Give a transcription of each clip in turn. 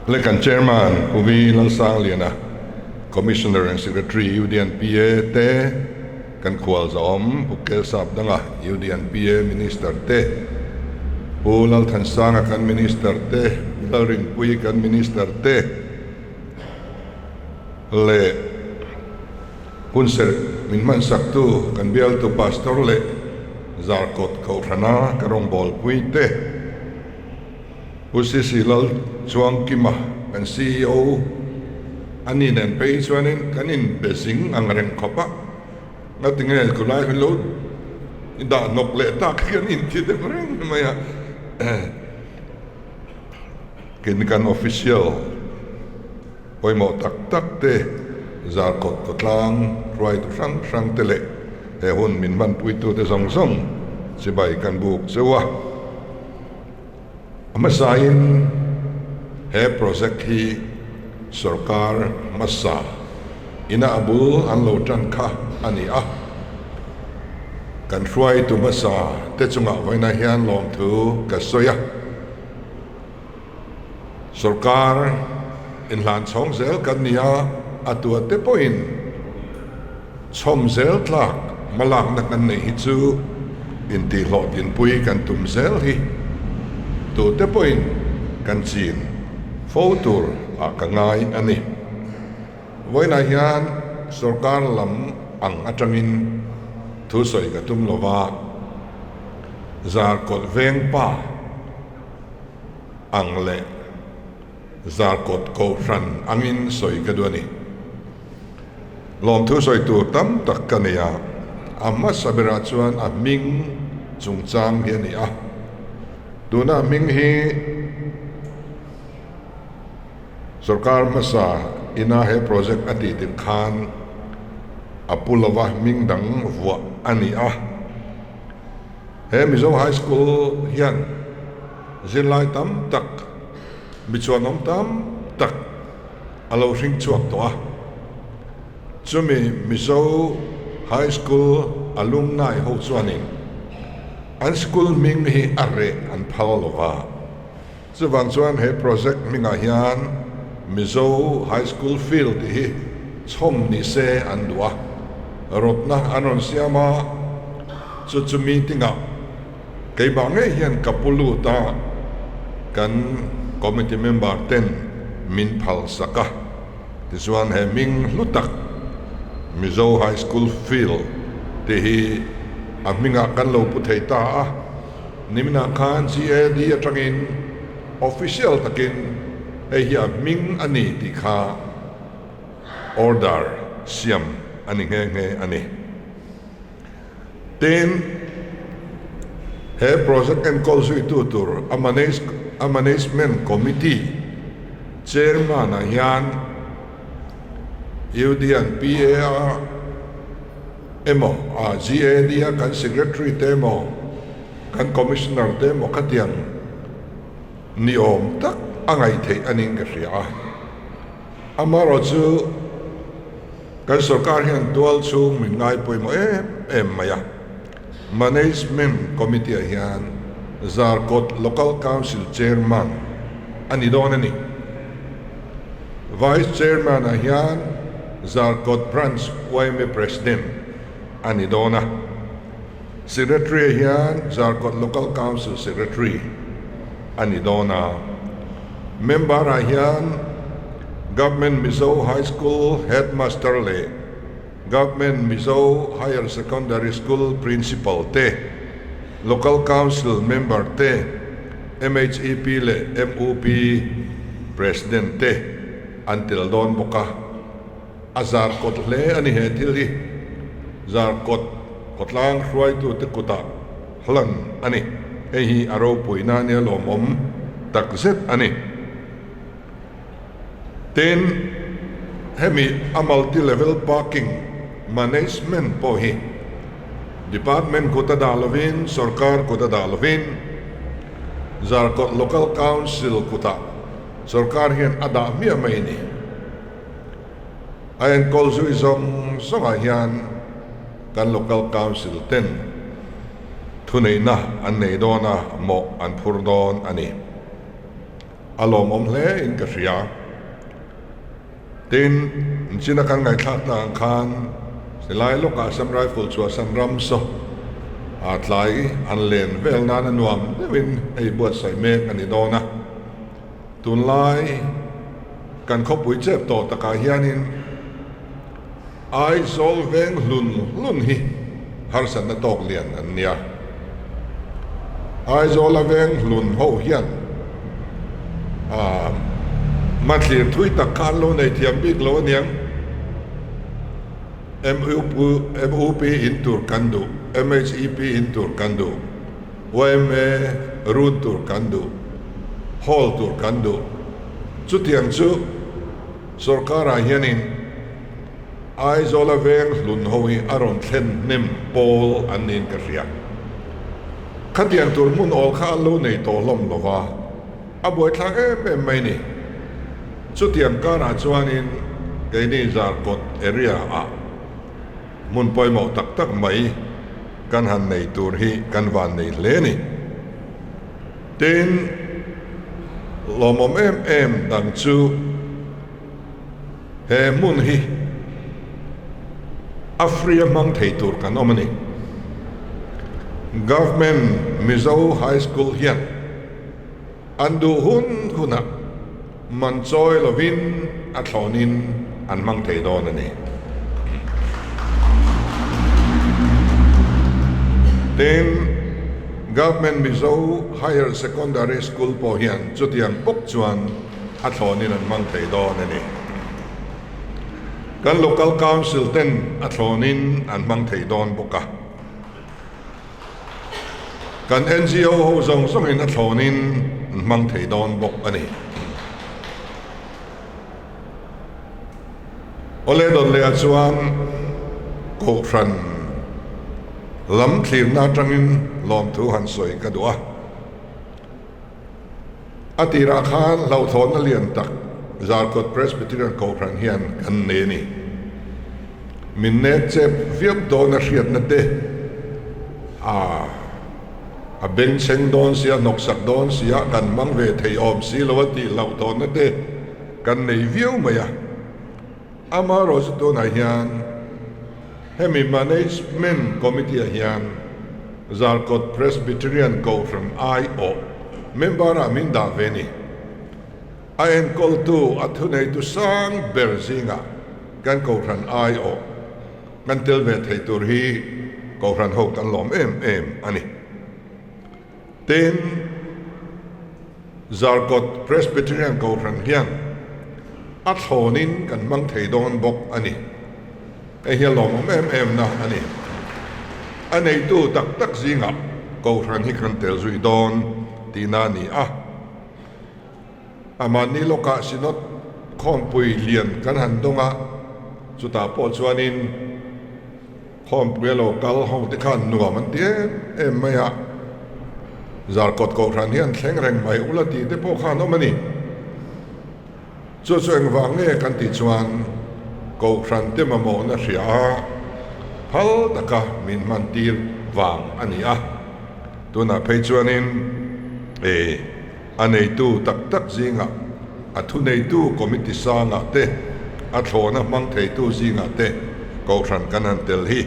Le kan Chairman Pu Vi Lalsangliana, Commissioner and Secretary UDNPA te, kan khualzawm Pu Kelsap danga UDNPA Minister te, Pu Lalthansanga kan Minister te, Pu Lalrinpuii kan Minister te leh hunserh min hmansaktu kan bialtu Pastor leh Zarkawt Kohhrana ka rawngbawlpui te, Pu Sisi Lal Chuangkima kan ceo a ni nen phei hi chuanin kan inbe zing ang reng khawp a, ngatinge khulai hun lo i dah hnawk leh tak hi kan inti deuh reng mai a, kei kan official pawimawh tak tak te Zarkawt khawtlang hruaitu hrang hrang te leh he hun min hmanpuitute zawng zawng chibai kan buk cheu a. A hmasain he project hi sorkar hmasa ina a bul an lo tan kha a ni a, kan hruaitu hmasa te chungah vawiinah hian lawmthu ka sawi a, sorkar inhlan chhawng zel kan ni a, a tuate pawhin chhawm zel tlak hmalakna kan neih hi chu intihhlawhtinpui kan tum zel hi tute pawhin kan chin fo tur ah ka ngai a ni. Vawiinah hian sorkar lam ang atangin thu sawi ka tum lova, Zarkawt vengpa ang leh Zarkawt Kohhran angin sawi ka duh a ni. Lawmthu sawi tur tam tak ka nei a, a hmasa berah chuan a hming chungchang hi a ni a. Tuna a hming hi sorkar hmasa ina he project a tih tirh khan a pu lova hming dang vuah a ni a. He Mizo High School hian zirlai tam tak, mi chuanawm tam tak a lo hring chhuak tawh a. Chumi Mizo High School alumni ho chuanin an school hming hi a reh an phal lo va. Chuvang chuan he project hmingah hian Mizo High School Field tih hi chhawm ni se an duh a. Rawtna an rawn siam a, chu chu meeting-ah Keimah ngei hian ka pu lut a, kan committee member ten min phal sak a, tichuan he hming hlu tak Mizo High School Field tih hi a hmingah kan lo pu thei ta a, niminah khan GAD atangin official takin hei hi a hming a ni tih kha order siam a ni nghe nghe a ni. Tin, he project enkawl zuitu tur a a Management Committee Chairman-ah hian UDN PA-a emaw, a GAD-a kan Secretary te emaw, kan Commissioner te emaw khatiang ni awm tak a ngaih theih a niin ka hria a. Amaherawhchu, Kan sorkar hian tual chhung min ngai pawimawh em em mai a, Management Committee ah hian Zarkawt Local Council Chairman a ni dawn a ni. Vice Chairman ah hian Zarkawt Branch yma President a ni dawn a, Secretary ah hian Zarkawt Local Council Secretary a ni dawn a, Member ah hian Government Mizo High School Headmaster leh Government Mizo Higher Secondary School Principal te, Local Council Member te, MHEP leh MUP President te an tel dawn bawk a. A zar kawt hle a ni he thil hi. Zar kawt khawtlang hruaitute kutah hlan a ni. Hei hi a ropuina nia lawmawm takzet a ni. Tin, hemi a multi level parking management pawh hi department kut a dah lovin, sorkar kut a dah lovin, Zarkawt Local Council kutah sorkar hian a dah hmiah mai a ni. A enkawl zui zawng zawngah hian kan Local Council ten thuneihna an nei dawn a, mawh an phur dawn a ni. A lawmawm hle in ka hria. Tin, china kan ngaihthlak tak ang khan silai lawkah Assam Rifle chu Assam ram saw a tlai an len vel nan a nuam deuhin hei buatsaih mek a ni dawn a. Tunlai kan khawpui chep tawh takah hianin Aizawl veng hlun hlun hi harsatna tawk lian an nia. Aizawla veng hlun ho hian hmathlir thui tak kha an lo nei thiam bik lo aniang. MUP in tur kan duh, MHEP in tur kan duh, YMA run tur kan duh, hall tur kan duh. Chutiang chu sorkarah hianin Aizawla veng hlun ho hi a rawn thlen hnem pawl an niin ka hria. Khatiang tur hmun awl kha an lo nei tawh hlawm lo va, a buaithlak em em mai ni. Chutiang karah chuanin keini Zarkawt area ah hmun pawimawh tak tak mai kan han nei tur hi kan van nei hle ni. Tin, lawmawm em em dang chu. He hmun hi a free a hmang thei tur kan awm a ni. Government Mizo High School hian an duh hun hunah man chawi lovin a thlawnin an hmang thei dawn a ni. Tin, Government Mizo Higher Secondary School pawh hian chutiang bawk chuan a thlawnin an hmang thei dawn a ni. Kan Local Council ten a thlawnin an hmang thei dawn bawk a. Kan NGO ho zawng zawngin a thlawnin an hmang thei dawn bawk a ni. Awle dawn leh ah chuan Kohhran lam thlirna atangin lawmthu han sawi ka duh a. A tirah khan hlauhthawnna lian tak Zarkawt Presbyterian Kohhran hian kan nei a ni. Min nek chep viau dawn a hriatna te a a bengchheng dawn sia, hnawksak dawn sia, kan hmang ve thei awm si lo a tih hlauhthawnna te kan nei viau mai a. Amaherawhchu tunah hian hemi Management Committee-ah hian Zarkawt Presbyterian Kohhran aiawh member-ah min dah ve ni. A enkawltu, a thuneitu sang ber zingah kan Kohhran aiawh kan tel ve thei tur hi Kohhran ho kan lawm em em a ni. Tin, Zarkawt Presbyterian Kohhran hian a thlawnin kan hmang thei dawn bawk a ni. Hei hi a lawmawm em em na a ni. A neitu tak tak zingah Kohhran hi kan tel zui dawn tihna a ni a. Amahni lawkah Synod khawmpui lian kan han dawng a, chutah pawh chuanin, Khawmpui a lo kal ho te khan nuam an ti em em mai a, Zarkawt Kohhran hian thleng reng mai ula tih te pawh khan awm a ni. Chu chu engvang nge kan tih chuan Kohhran te mamawhna hria a, phal taka min hman tir vang a ni a. Tunah phei chuanin e a neitu tak tak zingah, a thuneitu committee sangah te, a thlawhna hmang theitu zingah te Kohhran kan han tel hi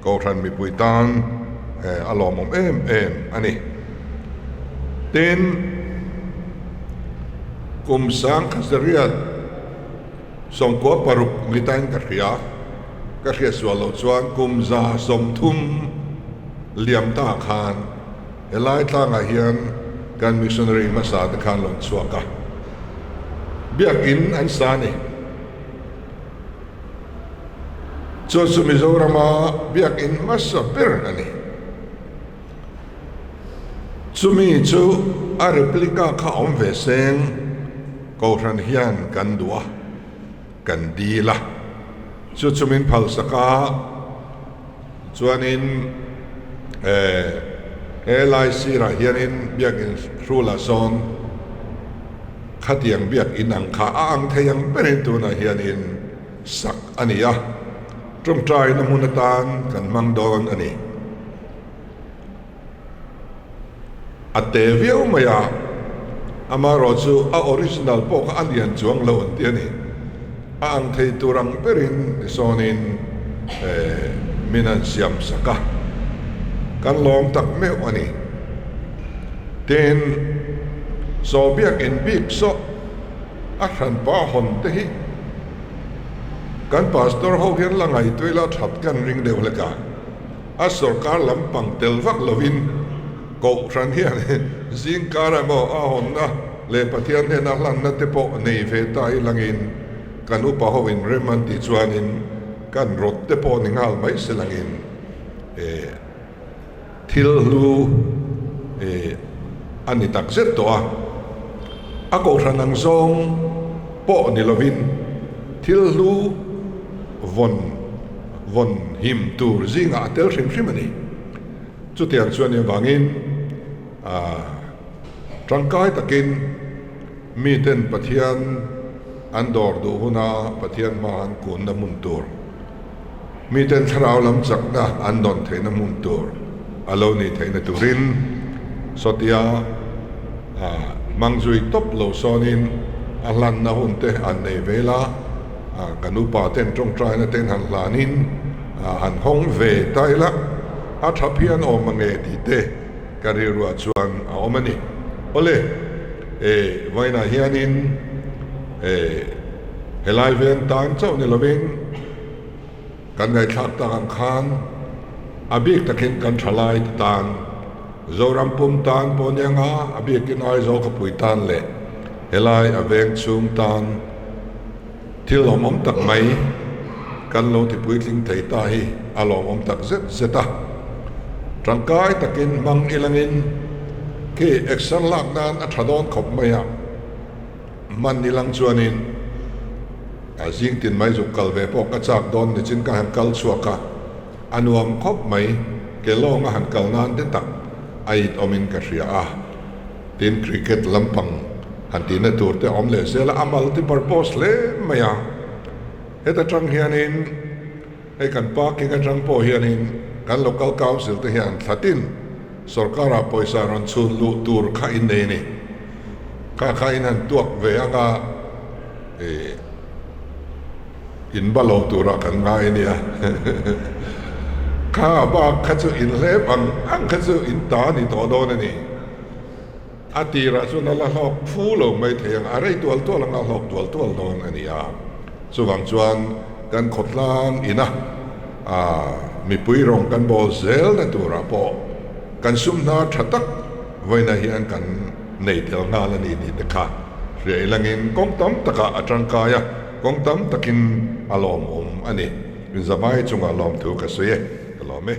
Kohhran mipui tan a lawmawm em em a ni. Tin, kum 1966 ni tain ka hria, ka hriat sual loh chuan kum 130 liam ta khan, Helai tlangah hian kan missionary hmasa te khan rawn chhuak a, biakin an sa a ni. Chu chu Mizorama biakin hmasa ber a ni. Chumi chu a replica kha awm ve seng Kohhran hian kan duh a, kan dil a. Chu chu min phalsak a. Chuanin he lai sirah hianin biakin hrulah sawn khatiang biakin ang kha a ang thei ang berin tunah hianin sak a ni a, tawngtaina hmun atan kan hmang dawn a ni. A te viau mai a. Amaherawhchu a original pawh kha a lian chuang lo an ti a ni. A ang thei tur ang berin tisawnin min an siam sak a, kan lawm tak meuh a ni. Tin, saw biakin bik saw a hranpa hawn te hi kan pastor ho hian la ngaihtuah ila that kan ring deuh hlek a, a sorkar lampang tel vak lovin Kohhran hian zingkar emaw a hawnna leh Pathian hnena hlanna te pawh nei ve ta i langin kan upa ho in rem an tih chuanin kan rawt te pawh ni nghal mai se langin thil hlu a ni tak zet tawh a. A kohhran ang zawng pawh ni lovin thil hlu vawn vawn him tur zingah a tel hrim hrim a ni. Chutiang chuan eng vangin tangkai takin miten Pathian an dawr duh huna Pathian hma an kunna hmun tur, miten thlarau lam chakna an dawn theihna hmun tur a lo nih theihna turin sawtia hmang zui tawp lo sawnin a hlanna hun te an nei vel a, kan upa ten tawngtaina ten han hlanin han hawng ve ta ila. A tha phian awm ange tih te ka rilruah chuan a awm a ni. Awle, e, vawiinah hianin e, helai veng tan chauh ni lovin kan ngaihthlak tak ang khan a bik takin kan thalai te tan, Zoram pum tan pawh nia nga, a bikin Aizawl khawpui tan leh helai a veng chhung tan, Thil lawmawm tak mai kan lo ti puitling thei ta hi a lawmawm tak zet zet a. Tangkai takin hmang ilangin khi exer lak nan a tha dawn khawp mai a, hman ilang chuanin a zing tin mai zuk kal ve pawh ka chak dawn nichin ka han kal chhuak a, a nuam khawp mai ke lawng a han kal nan te tak a it awmin ka hria a. Tin, cricket lampang han tihna tur te a awm leh zel a, a multipurpose hle mai a. Heta tang hianin hei kan parking atang pawh hianin kan local council te hian thlatin sorkarah pawisa rawn chhun luh tur kha in nei a ni. Kha kha in han tuak ve anga ih in ba lo turah kan ngai a nia. Kha bak kha chu in hlep ang ang kha chu in ta a ni tawh dawn a ni. A tirah chuan a la hlawk fu lo mai thei ang, a rei tual tual anga hlawk tual tual dawn a ni a. Chuvang chuan kan khawtlang ina mipui rawng kan bawl zelna turah pawh kan sum hna tha tak vawiinah hian kan nei tel nghal a ni tih te kha hria ilangin kawng tam takah a tangkai a, kawng tam takin a lawmawm a ni. Inzamai chungah lawmthu ka sawi e, ka lawm e.